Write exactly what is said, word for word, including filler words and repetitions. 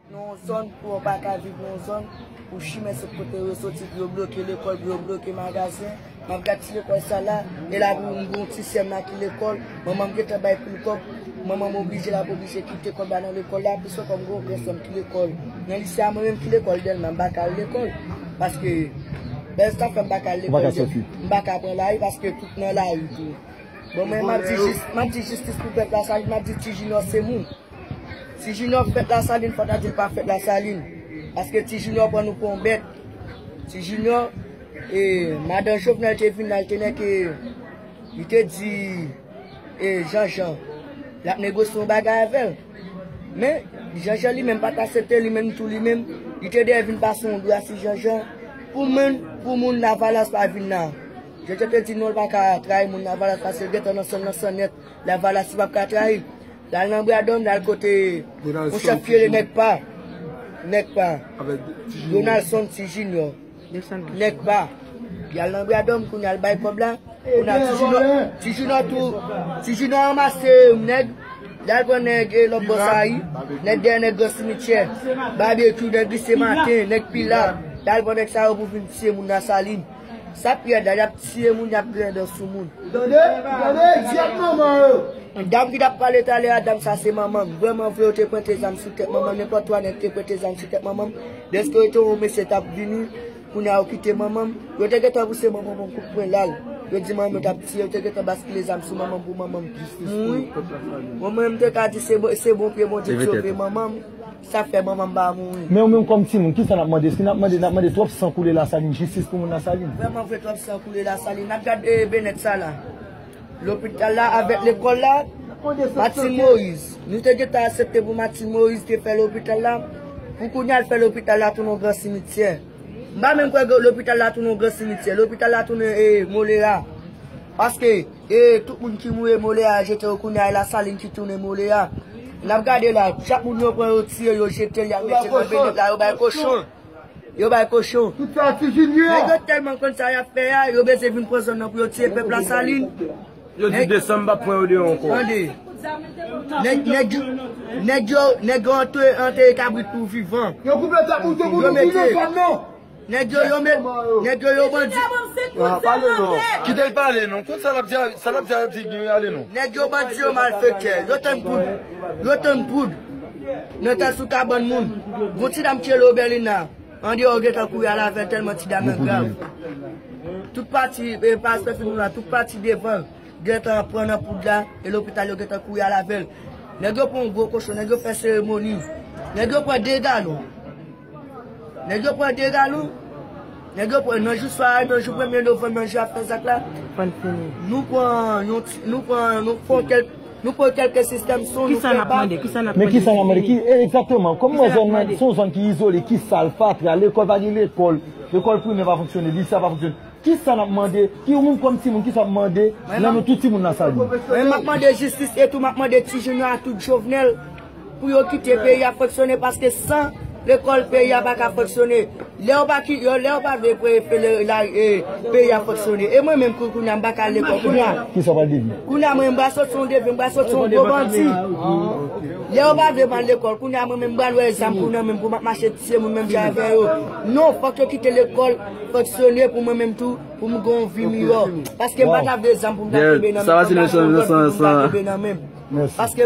Nan yon zòn, pou w pa ka viv nan yon zòn, pou chimen sot kote yo soti, pou yo bloke lekòl, pou yo bloke magazen. M ap gad ti lekòl sa la, e la pou m gen yon ti sè m la ki lekòl. Manman m gentan bay pil kòb. Manman m oblije, l ap oblije kite kòb la nan lekòl la, plis ankò m gen yon gran sè m ki lekòl. Nan lise a, mwen menm ki lekòl, Dèlma, m pa ka al lekòl. Paske bèz ta fè m pa ka al lekòl, m pa ka pran lari, paske tout nan lari tou. Bon, mwen, m ap di jis-, m ap di jistis pou pèp Lasalin, m ap di Ti Junior se moun. Ti Junior fèt Lasalin, fò ta di l pa fèt Lasalin. Paske Ti Junior pran nou pou yon bèt. Ti Junior, e, madan Jovenel te vin la, li te nèk, e, li te di, e, Jean Jean, l ap negosye yon bagay avè l. Men, Jean Jean li menm pa t aksepte, li menm tou li menm, li te dèyè vin pase yon dwa sou Jean Jean. Pou moun, pou moun Lavalas pa vin la. Jean Jean te di non, l pa ka trayi moun Lavalas, paske l gentan nan san, nan san nèt. Lavalas li p ap ka trayi. L al nan Bradòm, l al kote yon chèf ki rele Nèg Pa. Nèg Pa. Donaldson Ti Junior. Nèg Pa. Li al nan Bradòm, kounye a l bay kòb la. Kounye a Ti Junior, Ti Junior tou, Ti Junior ranmase nèg. L al pran nèg, e, lòt bò sa yi. Nèg dèyè nèg Gran Simityè. Babekyou, nèg Lise Maten, nèg Pilat. L al pran nèg sa yo pou vin tiye moun Lasalin. Sa pi rèd la, y ap tiye moun, y ap griyen dan sou moun. Tande, tande, di ak manman yo. Dam ki t ap pale talè a, dam sa se manman m. Vrèman vre, yo te pwente zam sou tèt manman m. Nenpòt twa nèg te pwente zam sou tèt manman m. Dèske yo te wè yon mesye t ap vini, kounye a yo kite manman m. Yo te gentan pouse manman m yon kout pwen la. Yo di manman m yo t ap tiye, yo te gentan baskile zam sou manman m pou manman m mouri. Mwen, mwen, m te ka di se bon, se bon pye Bondye ki sove manman m. Sa fè manman m pa mouri. Men ou menm kòm timoun, kisa n ap mande? Èske n ap mande, n ap mande twòp san koule Lasalin, jistis pou moun Lasalin? Vrèman vre, twòp san koule Lasalin. N ap gade, e, Benèt sa la. Lopital la avèk lekòl la, Martine Moïse. Nou te gentan aksepte pou Martine Moïse te fè lopital la. Pou kounye a l fè lopital la tounen yon gran simityè. M pa menm kwè lopital la tounen yon gran simityè. Lopital la tounen, e, Molera. Paske, e, tout moun ki mouri Molera, jete yo kounye a, e Lasalin ki tounen Molera. N ap gade la, chak moun yo pran, yo tiye, yo jete l, y ap mete nan Benèt la, yo bay kochon. Yo bay kochon. Tout sa Ti Junior. Nèg yo tèlman konn sa y ap fè a, yo bezwen vin pran zòn nan pou yo tiye pèp Lasalin. Yo di desanm pa pran yo deyò ankò. Tande. Nèg, nèg yo, nèg yo, nèg yo antre, antre kabrit pou vivan. Yo koupe tèt mouton pou nou touye fanm nan. Nèg yo, yo met, nèg yo, yo bandi. Ah, pale non. Kite l pale non. Konn sa l ap di, sa l ap di, ap di gen ale non. Nèg yo bandi, yo malfektè. Yo tann poud. Yo tann poud. Nan tèt sou kabann moun. Gon ti dam ki rele Obèlina. Andeyò, yo gentan kouri al avè l tèlman ti dam nan grav. Tout pati, e, pa espè fin la, tout pati devan. Gentan pran nan poud la, e lopital yo gentan kouri al avè l. Nèg yo pran yon gwo kochon, nèg yo fè seremoni. Nèg yo pran de galon. Nèg yo pran de galon. Nèg yo pran nan jou swa a, nan jou premye novanm, nan jou ap fè zak la. Fann fini. Nou pran yon ti, nou pran, nou pran kèk, nou pran kèk sistèm son, nou fè bak. Kisa n ap mande? Kisa n ap mande? Men kisa n ap mande? Ki, e, egzakteman, kòm mwen zòn nan, se yon zòn ki izole, ki sal, fatra, lekòl pa gen lekòl, lekòl primè pa fonksyone, lise a pa fonksyone. Kisa n ap mande? Ki ou menm kòm timoun, kisa w ap mande nan non tout timoun Lasalin? Mwen, m ap mande jistis e tou m ap mande Ti Junior a tout Jovenel pou yo kite peyi a fonksyone, paske san lekòl peyi a pa ka fonksyone. Lè yo pa ki, yo, lè yo pa vle pre-, pre-, la, e, peyi a fonksyone. E mwen menm kou-, kounye a m pa ka al lekòl kounye a. Kisa w pral devyen? Kounye a mwen m pral soti yon devyen, m pral soti yon gwo bandi. Lè yo pa vle m al lekòl kounye a mwen menm m pral wè zam pou nan men m pou m ap mache tiye moun menm jan avè yo. Non, fòk yo kite lekòl fonksyone pou mwen menm tou, pou m gen yon vi miyò. Paske m pa ta vle zam pou m ta kenbe nan men m, m pa gen yon gòd pou m ta kenbe nan men m. Paske